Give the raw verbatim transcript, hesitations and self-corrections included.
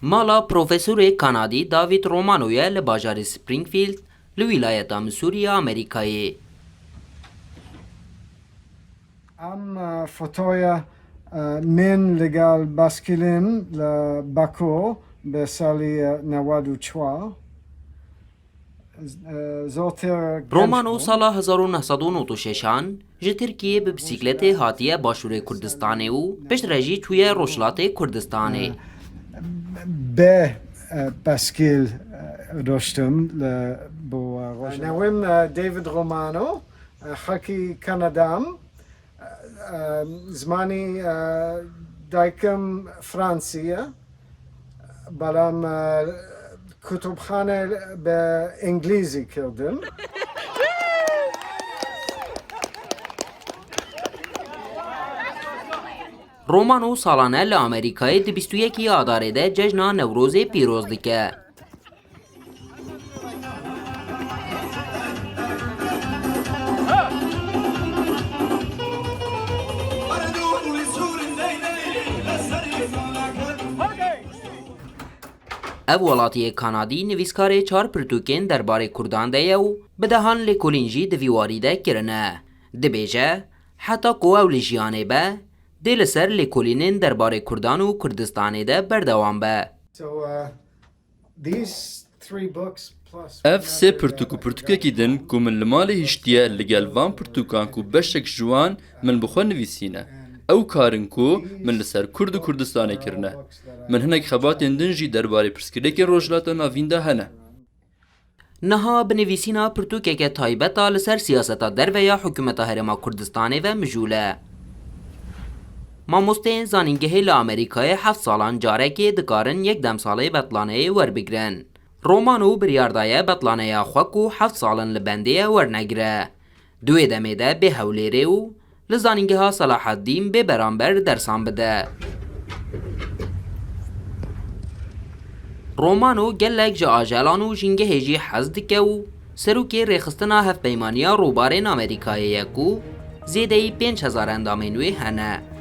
Mala profesorê Kanadî David Romano ye li bajarê Springfield li wîlayeta Missouri ya Amerîkayê. Em, e, fotoya, e, min li gel baskilin li Baku bi salî, e, newad û çar. E, zotir genç Romano bû. Sala hezar û neh sed û nod û şeşan ji Tirkiyê bi bîsîkletê hatiye başûrê Kurdistanê û piştre jî çûye Rojhilatê Kurdistanê. Be, e, baskil, e, roştim li bo, e, Rojhilat. Newim, e, David Romano, e, xelkî Kanadam. Em, zimanî, e, daykim Fransî ye, belam, e, kutubxane bi Îngilîzî kirdim. Romano salane li Amerîkayê di bîst û yekî Adarê de cejna Newrozê pîroz dike. Ev welatiyê Kanadî nivîskarê çar pirtûkên derbarê Kurdan de ye û bi dehan lêkolîn jî di vî warî de kirine. Dibêje, heta ku ew li jiyanê be, dê li ser lêkolînên derbarê Kurdan û Kurdistanê de berdewam be. So, uh, These three books plus Ev sê pirtûk û pirtûkekî din ku min li malê hiştiye, li gel van pirtûkan ku beşek ji wan min bi xwe nivîsîne, ew kar in ku min li ser Kurd û Kurdistanê kirine. Min hinek xebatên din jî derbarê pirsgirêkên Rojhilata Navîn de hene. Niha bi nivîsîna pirtûkeke taybet a li ser siyaseta derve ya hikûmeta Herêma Kurdistanê ve mijûl e. Mamosteyên zanîngehê li Amerîkayê heft salan carekê dikarin yek demsalê betlaneyê werbigrin. Romano biryar daye betlaneya xwe ku heft sal in li bendê ye wernegire. Di wê demê de bê Hewlêrê û li Zanîngeha Selahaddîn bê beramber dersan bide. Romano gelek ji ajelan û jîngehê jî hez dike û serokê rêxistina Hevpeymaniya Rûbarên Amerîkayê ye ku zêdeyî pênc hezar endamên wê hene.